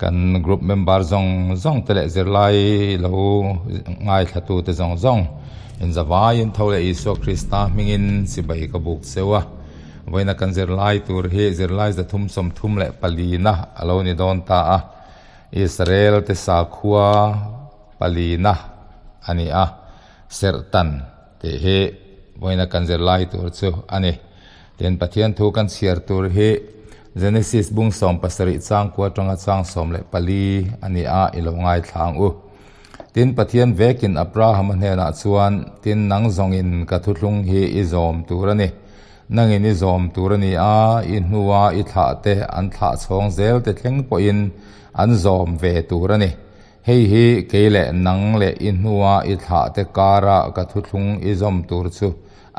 Kan group member zawng zawng te leh zirlai lo ngaithla tu te zawng zawng in zavaiin tho leh Isua Krista hmingin chibai ka buk cheu a. Vawiina kan zirlai tur hi zirlai 334na a lo ni dawn ta a. Israel te sakhua palina a ni a, serhtan tih hi vawiina kan zirlai tur chu a ni. Tin, Pathian thu kan chhiar tur hi Genesis bung 17 chang kua atanga chang 14 a ni a, i lo ngaithla ang u. Tin, Pathian vekin Abrahama hnenah chuan, Tin, nang zawngin ka thuthlung hi i zawm tur a ni. Nangin i zawm tur a ni a, i hnua i thlah te an thlah chhawng zel te thleng pawhin an zawm ve tur a ni. Hei hi kei leh nang leh i hnua i thlah te kara ka thuthlung i zawm tur chu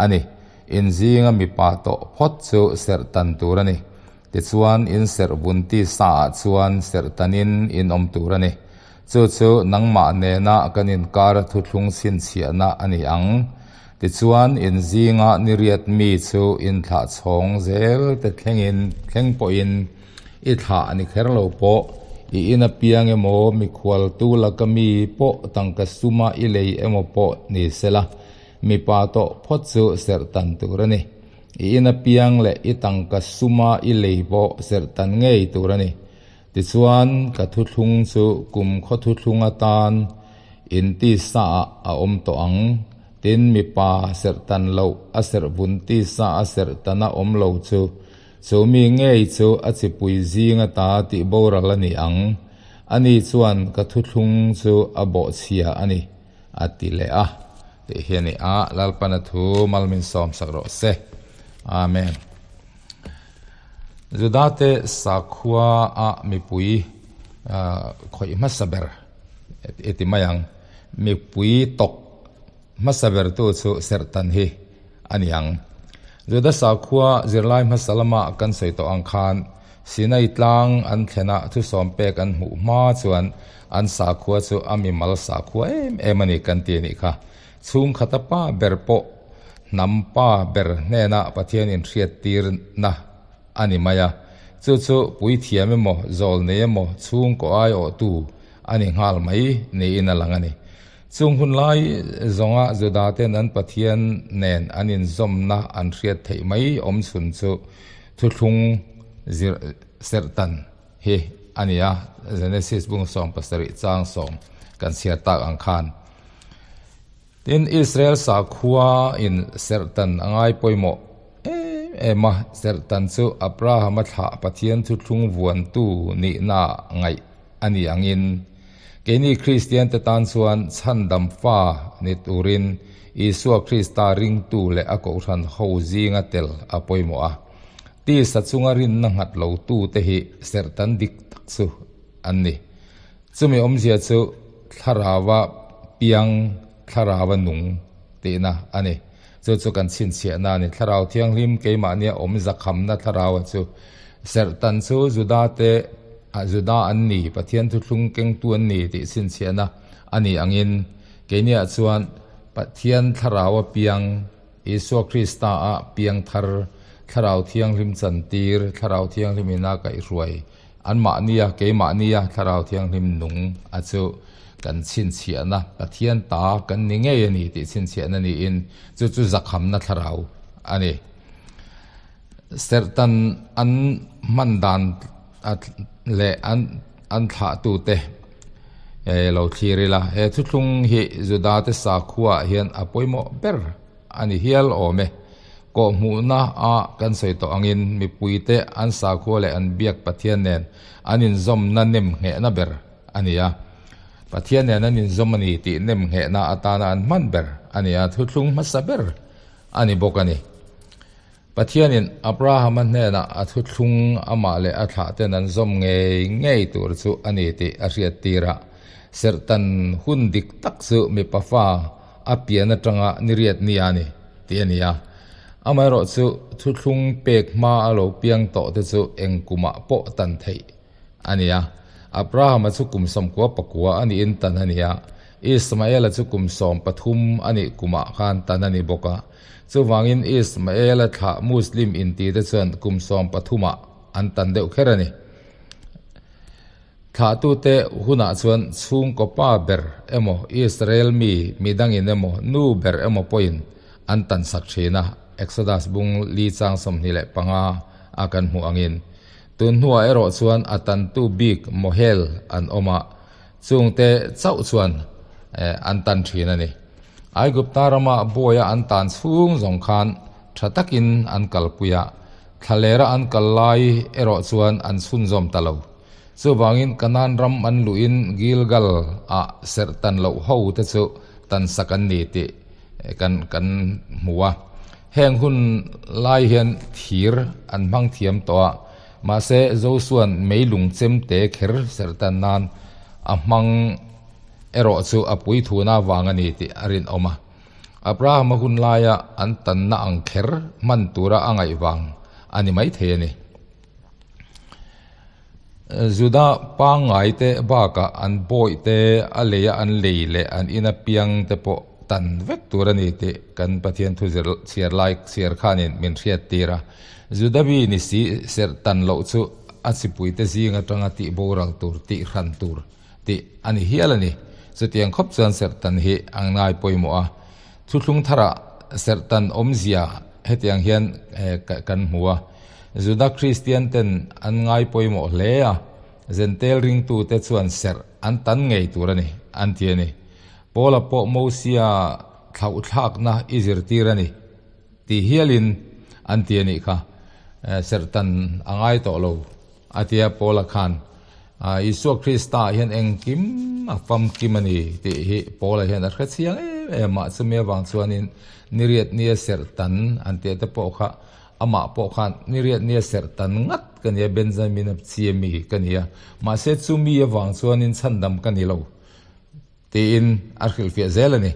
a ni. In zinga mipa tawh phawt chu serh tan tur a ni. Tichuan, in serh vun tisa ah chuan serh tanin in awm tur a ni. Chu chu nangmah nena kan inkara thuthlung chhinchhiahna a ni ang. Tichuan, in zinga niriat mi chu in thlah chhawng zel te thlengin thleng pawhin i thlah ni kher lo pawh, i in apiang emaw mikhualtu laka mi pawh tangka suma i lei emaw pawh ni sela, Mipa tawh phawt chu serh tan tur a ni. I in apiang leh i tangka suma i lei pawh serh tan ngei tur a ni. Tichuan, ka thuthlung chu kum khaw thuthlung atan in tisa ah a awm tawh ang. Tin, mipa serh tan loh a serh vun tisa a serh tan a awm lo chu, chu mi ngei chu a chipui zing ata tih boral a ni ang. Ani chuan ka thuthlung chu a bawhchhia a ni. A ti leh a, tih hi a ni a, Lalpana thu mal min sawm sak rawh se. Amen. Judate sakhua a mipui khawih hmasa ber i ti mai ang. Mipui tawk hmasa ber tu chu serhtan hi a ni ang. Juda sakhua zirlai hmasa lama kan sawi tawh ang khan Sinai tlang an thlenah thusawm pek an hmuh hma chuan an sakhua chu a mimal sakhua em em a ni kan ti a nih kha. Chhungkhata pa ber pawh hnam pa ber hnenah Pathian inhriattirna a ni mai a. Chu chu puithiam emaw, zawlnei emaw, chhungkaw aiawhtu a ni nghal mai niin a lang a ni. Chung hun lai zawnga Judaten an Pathian nen an inzawmna an hriat theih mai awmchhun chu Thuthlung zir serhtan hi a ni a, Genesis bung 17 chang 10 kan chhiar tak ang khan. Tin, Israel sakhua in serhtan a ngai pawimawh em em a, serhtan chu Abrahama thlah Pathian thuthlung vuantu nihna ngaih a ni angin, keini Kristian te tan chuan chhandam fa ni turin Isua Krista ringtu leh a kohhran ho zinga tel a pawimawh a. Tisa chunga rinna nghat lo tu te hi serhtan dik tak chu an ni. Chumi awmzia chu thlarauva piang, thlarauva nung tihna a ni. Chu chu kan chhinchhiahna a ni. Thlarau Thianghlim keimahnia awm zakhamna thlaraua chu serhtan chu Judate Juda an ni, Pathian thuthlung kengtu an ni tih chhinchhiahna a ni angin keiniah chuan Pathian thlaraua piang, Isua Krista-a piang thar, Thlarau Thianghlim chantir, Thlarau Thianghlim ina kaihhruai Anmahnia, keimahnia Thlarau Thianghlim nung a chu kan chhinchhiahna, Pathian ta kan ni ngei a ni tih chhinchhiahna niin chu chu zakhamna thlarau a ni. Serhtan an hman dan leh an thlahtute lo thlir ila, he thuthlung hi Judate sakhuaah hian a pawimawh ber a ni hial awm e. Kawhhmuhna a kan sawi tawh angin mipuite an sakhua leh an biak Pathian nen an inzawmna nem nghehna ber a ni a. Pathian nen an inzawm a ni tih nem nghehna atana an hman ber a ni a, thuthlung hmasa ber a ni bawk a ni. Pathianin Abrahama hnenah a thuthlung amah leh a thlahten an zawm ngei ngei tur chu a ni tih a hriattir a, serhtan hun dik tak chu mipa fa a pian atanga niriat ni a ni tih a ni a. Amaherawhchu thuthlung pek hma a lo piang tawh te chu eng kumah pawh tan theih a ni a. Abrahama chu kum 99 a niin tan a ni a, Ismaela chu kum 13 a nih kumah khan tan a ni bawk a. Chuvangin Ismaela thlah Muslim intite chuan kum 13 ah an tan deuh kher a ni. Thlahtute hunah chuan chhungkaw pa ber emaw Israel mi midangin emaw nu ber emaw pawhin an tansak thin a, Exodus bung li chang 25 a kan hmuh angin. Tun hnuah erawh chuan a tantu bik Mohel an awm a, chungte chauh chuan an tan thin a ni. Aigupta rama bawiha an tan chhung zawng khan tha takin an kalpui a, thlalera an kal lai erawh chuan an chhunzawm ta lo. Chuvangin Kanaan ram an luhin Gilgal ah serh tan loh ho te chu tan sak an ni tih kan kan hmu a. Heng hun lai hian thir an hmang thiam tawh a, mahse Josua'n meilung chem te kher serh tan nan a hmang erawh chu a puithuna vang a ni tih a rinawm a. Abrahama hun laia an tanna ang kher hman tura a ngaih vang a ni maithei a ni. Juda pangngai te bakah an bawih te, a lei a an lei leh an ina piang te pawh tan vek tur a ni tih kan Pathian thu zir chhiar lai chhiar khanin min hriat tir a. Juda mi ni si serh tan loh chu a chipui te zing atanga tih boral tur, tih hran tur tih a ni hial a ni. Chutiang khawp chuan serh tan hi a ngai pawimawh a. Thuthlung tharah serh tan awmzia hetiang hian kan hmu a. Juda Kristian ten an ngai pawimawh hle a, Zentel ringtute chuan serh an tan ngei tur a ni, an ti a ni. Paula pawh Mosia thlauhthlakna i zirtir a ni, ti hialin an ti a nih kha. Serh tan a ngai tawh lo, a ti a Paula khan. Isua Krista ah hian engkim a famkim a ni tih hi Paula hian a hre chiang em em a, chumi avang chuanin niriat nia serh tan an tih te pawh kha Amah pawh khan ni riat nia serh tan ngat ka nia, Benjamin a chi ami ka nia, mahse chu mi avang chuanin chhandam ka ni lo tiin a hrilhfiah zel a ni.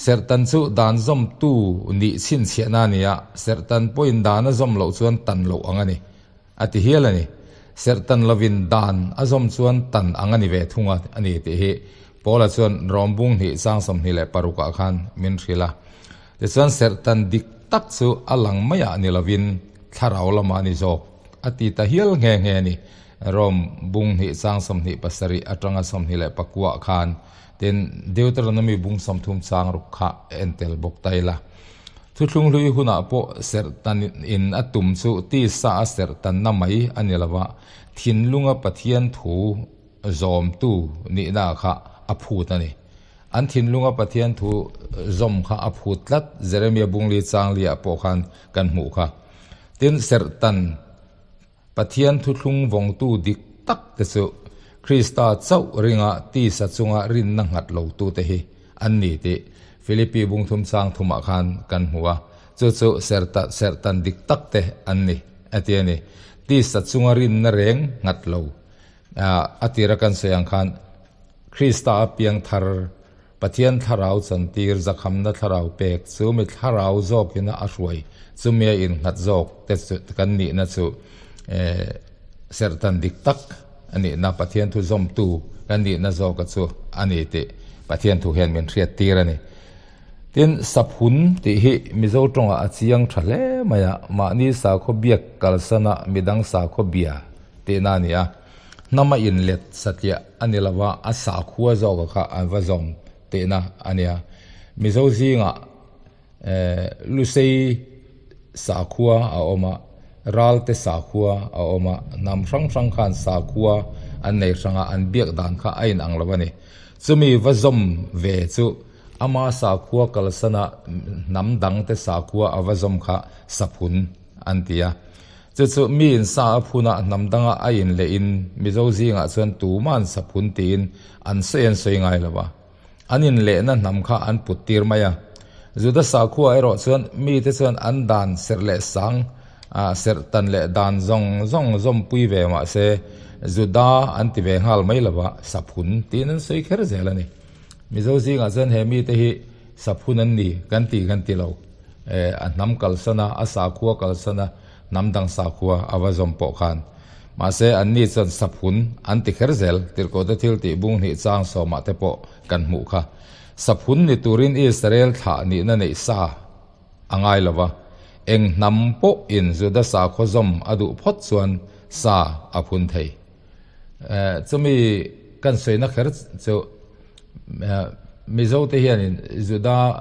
Serh tan chu dan zawmtu nih chhinchhiahna a ni a, serh tan pawhin dan a zawm loh chuan tan loh ang a ni, a ti hial a ni. Serh tan lovin dan a zawm chuan tan ang a ni ve thung a a ni tih hi Paula chuan Rom bung hnih chang 26 ah khan min hrilh a. Tichuan serhtan dik tak chu a lang maiah ni lovin thlarau lamah a ni zawk a ti ta hial nghe nghe a ni. Rome bung hnih chang 27 atanga 29 ah khan tin Deuteronomy bung 30 chang ruk kha en tel bawk ta ila. Thuthlung hlui hunah pawh serhtan in a tum chu tisa a serhtanna mai a ni lova, thinlunga Pathian thu zawmtu nihna kha a phut a ni. An thinlunga Pathian thu zawm kha a phut tlat, Jeremia bungli changli-ah pawh khan kan hmuh kha. Tin, serhtan Pathian thuthlung vawngtu dik tak te chu Krista chauh ringa tisa chunga rinna nghat lotute hi an ni tih Philippi bungthum chang thumah khan kan hmu a, chu chu serhtan dik tak te an ni a ti a ni. Tisa chunga rinna reng nghat lo A tira kan sawi ang khan Krista a piang thar, Pathian thlarau chantir, zakhamna thlarau pek chu mi thlarau zawkin a hruai, chumi a innghat zawk te chu kan nihna chu serhtan dik tak a nihna, Pathian thu zawmtu kan nihna zawka chu a ni tih Pathian thu hian min hriat tir a ni. Tin, saphun tih hi Mizo tawngah a chiang tha hle mai a, mahni sakhaw biak kalsana midang sakhaw bia tihna a ni a, hnama inlet satliah a ni lova, a sakhua zawka kha an va zawm tihna a nia. Mizo zingah Lusei sakhua a awm a, Ralte sakhua a awm a, hnam hrang hrang khan sakhua an nei hrang a, an biak dan kha a inang lo a ni. Chumi va zawm ve chu ama sakhua kalsana hnam dangte sakhua a va zawm kha saphun an ti a. Chu chu mi in sa a phun a, hnam danga a in leh in Mizo zingah chuan tuma'n saphun tiin an sawi an sawi ngai lo a. An in lehna hnam kha an put tir mai a. Juda sakhua erawh chuan mite chuan an dan serh leh sang, serh tan leh dan zawng zawng zawmpui ve mah se Juda an ti ve nghal mai lo a, saphun tiin an sawi kher zel a ni. Mizo zingah chuan he mite hi saphun an ni kan ti kan ti lo. A hnam kalsan a, a sakhua kalsan a, hnam dang sakhua a va zawm pawh khan. Mahse, anni chuan saphun an ti kher zel, tirhkohte thil tih bung hnih chang sawmah te pawh kan hmuh kha. Saphun ni turin Israel thlah nihna neih sa a ngai lo va, eng hnam pawhin Juda sakhaw zawm a duh phawt chuan sa a phun thei. Chumi kan sawina kher chu Mizote hianin Juda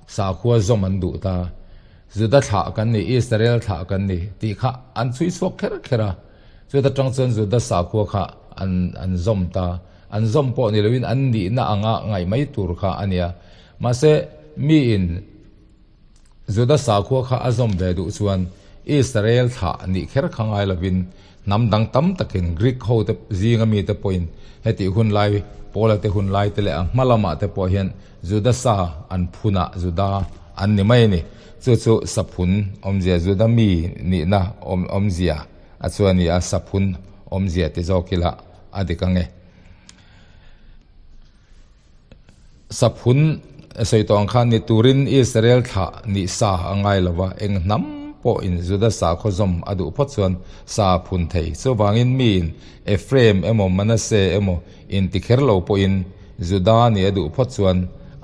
sakhua zawm an duh ta. Juda thlah kan ni, Israel thlah kan ni tih kha an chhui chhuak kher kher a. Chuta tang chuan Juda sakhua kha an an zawm ta. An zawm pawh ni loin an nihna anga ngaih mai tur kha a nia. Mahse, miin Juda sakhua kha a zawm ve duh chuan Israel thlah nih kher kha ngai lovin hnam dang tam takin Greek hote zinga mite pawhin hetih hun lai Paula te hun lai te leh a hma lamah te pawh hian Juda sa an phunah Juda an ni mai a ni. Chu chu saphun awmzia Juda mi nihna awmzia a chu a ni a, saphun awmzia ti zawk ila a dik ang e. Saphun sawi tawh ang khan ni turin Israel thlah nih sa a ngai lo va, eng hnam pawhin Juda sakhaw zawm a duh phawt chuan sa a phun thei. Chuvangin miin Ephraim emaw Manasseh emaw inti kher lo pawhin Juda nih a duh phawt chuan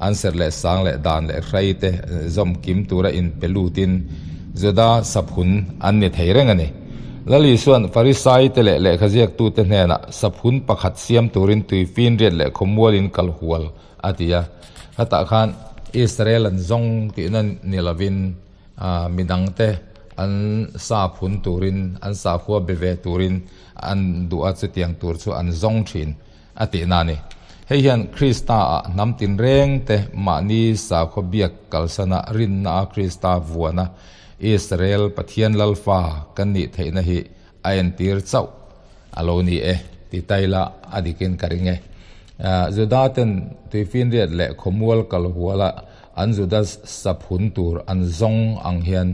an serh leh sang leh dan leh hrai te zawm kim tura inpe lutin Juda saphun an ni thei reng a ni. Lal Isua'n Farisaite leh lehkhaziaktute hnenah saphun pakhat siam turin tuifinriat leh khawmualin kal hual a ti a. Hetah khan Israel an zawng tihna ni lovin midangte an sa phun turin, an sakhua be ve turin an duh a, chutiang tur chu an zawng thin a tihna a ni. Hei hian Krista-ah hnam tinrengte mahni sakhaw biak kalsana rinna a Krista vuana Israel Pathian Lalfa kan nih theihna hi a entir chauh a lo ni e ti taila a dikin ka ring e. Juda ten tuifinriat leh khawmual kal huala an Juda saphun tur an zawng ang hian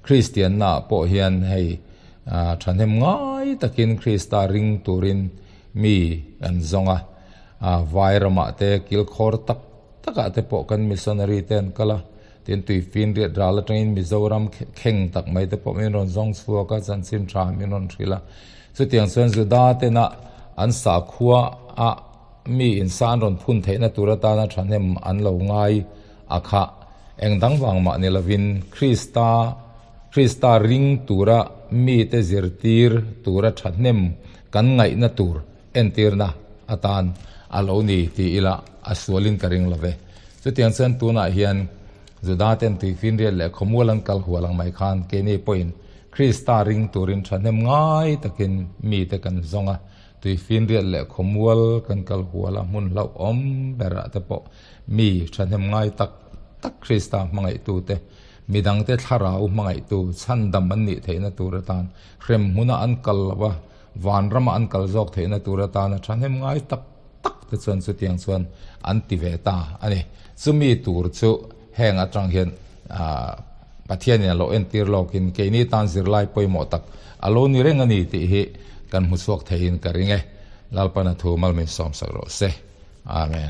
Kristianna ah pawh hian hei thahnem ngai takin Krista ring turin Mi an zawng a, vai ramah te kilkhawr tak takah te pawh kan missionary te an kal a, tin tuifinriat ral atangin Mizoram kheng tak mai te pawh min rawn zawng chhuak a, chanchin tha min rawn hrilh a. Chutiang chuan Juda tena an sakhua a mi insa an rawn phun theihna tur atana thahnem an lo ngai a kha eng dang vang mah ni lovin Krista Krista ring tura mite zirtir tura thahnem Kan ngaihna tur entirna atan a lo ni ti ila a sualin ka ring lo ve. Chutiang chuan tunah hian Juda ten tuifinriat leh khawmual an kal hual ang mai khan keini pawhin Krista ring turin thahnem ngai takin mite kan zawng a, tuifinriat leh khawmual kan kal hual a hmun hlauhawm berah te pawh mi thahnem ngai tak tak Krista hmangaihtute Midangte thlarau hmangaihtu chhandam an nih theihna tur atan hrem hmuna an kal lo a, vanrama an kal zawk theihna tur atana thahnem ngai tak tak te chuan chutiang chuan an ti ve ta a ni. Chumi tur chu heng atang hian Pathianin a lo entir lawkin keini tan zirlai pawimawh tak a lo ni reng a ni tih hi kan hmu chhuak theihin ka ring e. Lalpana thu malmin sawmsak rawh se. Amen.